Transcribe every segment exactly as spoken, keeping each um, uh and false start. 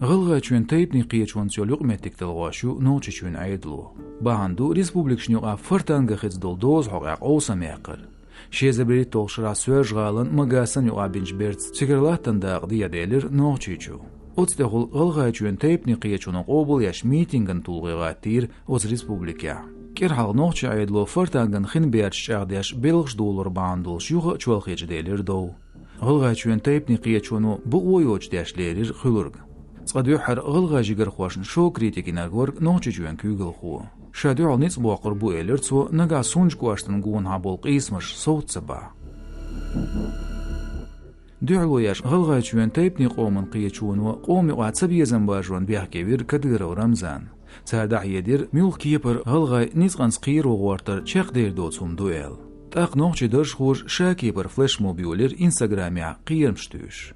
ГӀалгӀайчоьнан тайпанийн кхеташонца йолу юкъаметтиг талхош ю Нохчийчоьнан Ӏедало. Бахьана ду республикашна юкъахь Фортанга хица долу доза хьокъехь къовсам яккхар. Ши эзар берхӀитталгӀачу шарахь Соьлжа-ГӀалан Магасан юкъахь бинчу бертаца цигара латтана дакъа дехьаделира Нохчийчу. Оцу тӀехула ГӀалгӀайчоьнан тайпанийн кхеташоно къобал еш митинган тулгӀе гӀаттийра оцу республикехь. КӀира хьалха нохчийн Ӏедало Фортанган хин берташ чӀагӀдеш белхаш долор бахьана долуш юха а чолхечу делира дов. ГӀалгӀайчоьнан тайпанийн кхеташоно бакъо йоцуш деш лерира хуьлург. Цкъа дуьххьара гӀалгӀайн жигархошна шо критика йинарг верг Нохчийчоьнан куьйгалхо. Ша дуьхьал ницкъ боккхур бу, элира цо, нагахь Сунжа кӀоштан гонахьа болу къийсамаш совца ца бахь. Дуьхьало еш ГӀалгӀайчоьнан тайпанийн къоман кхеташоно къоман юкъахь цабезам баржонна бехке вира Кадыров Рамзан. Цара дӀахьедира, муьлхха кепара гӀалгӀай ницкъанца кхеро гӀортар чекхдер доцу хӀума ду аьлла. ТӀаккха нохчийн даржхоша ша кепара флешмоб йолийра Инстаграмехь кхерамаш туьйсуш.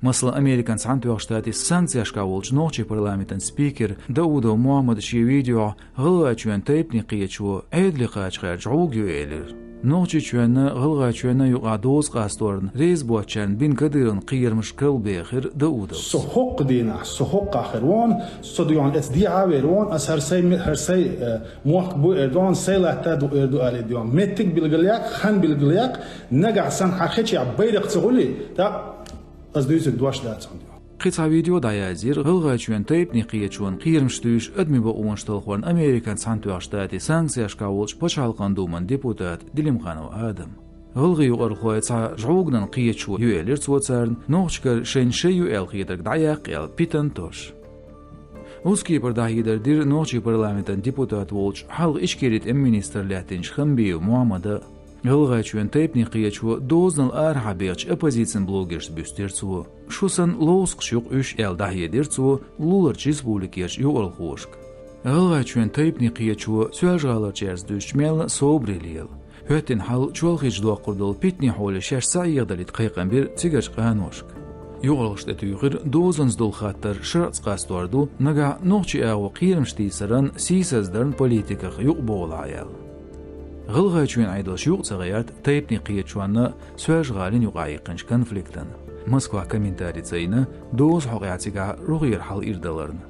Масала, Американ Цхьаьнатоьхначу Штатийн санкцешкахь волчу нохчийн парламентан спикера Даудов Мухьаммада шен видеохь ГӀалгӀайчоьнан тайпанийн кхеташо Ӏедале кхача гӀертачу гӀовгӀа ю элира. Нохчийчоьнна, ГӀалгӀайчоьнна юкъахь доза къасторна реза боцчарна бина Кадыровн кхерамаш кхалбехира Даудовс. Со хӀокху дийнахь, со хӀокхахь хир вон, со дуьйхьа эца дехьа а вер вон, ас хӀара сайн, хӀара сайн, э, мохк бу эр дон, сайн латта ду эр ду али дон. Меттиг билгалъяккха, хан билгалъяккха, нагахь санна хьан хечехь байракх ца гӀули, тӀаккха ас дуьйцург дош дац хьуна. Кхин цхьа видео дӀаязйира ГӀалгӀайчоьнан тайпанийн кхеташонна кхерамаш туьйсуш адамийн бакъонаш талхорна Американ Цхьаьнатоьхначу Штатийн санкцешкахь волчу Пачхьалкхан Думан депутата Делимханов Адама. ГӀалгӀайн юкъаралхой цхьа жӀоган кхеташо ю элира цо царна, нохчашкара шайна шай ю аьлла хетарг дӀаяккха аьлла питана тосуш. Оцу кепара дӀахьедар дира нохчийн парламентан депутат волчу, хьалха Ичкерин тӀеман министр лаьттинчу Хамбиев Мухьаммада. ГӀалгӀайчоьнан тайпанийн кхеташо дозанал арахьа бехачу оппозицин блогершца буьстира цо. Шу санна ловзакхаш ю-кх уьш аьлла дӀахьедира цо луларчу республикерчу юкъаралхошка. ГӀалгӀайчоьнан тайпанийн кхеташо Соьлжа-ГӀаларчаьрца дуьстича мелла а собаре лела. ХӀоьттина хьал чолхечу доккхур долу питанийн хьоле шаьш ца Ӏехадалийта кхайкхам бира цигарчу къаношка. Юкъараллаш тӀетуьйхира дозанца долу хаттар шарӀаца къастор ду, нагахь нохчийн агӀор кхерамаш тийсаран, сийсаздаран политиках юкъабовлахь аьлла. ГӀалгӀайчоьнан Ӏедалш юкъа ца гӀерта тайпанийн кхеташонна Соьлжа-ГӀалина юкъахь яьккхинчу конфликтана. Москвахь комментари ца йина доза хьокъехь цигахь рогӀера хьал ирдаларна.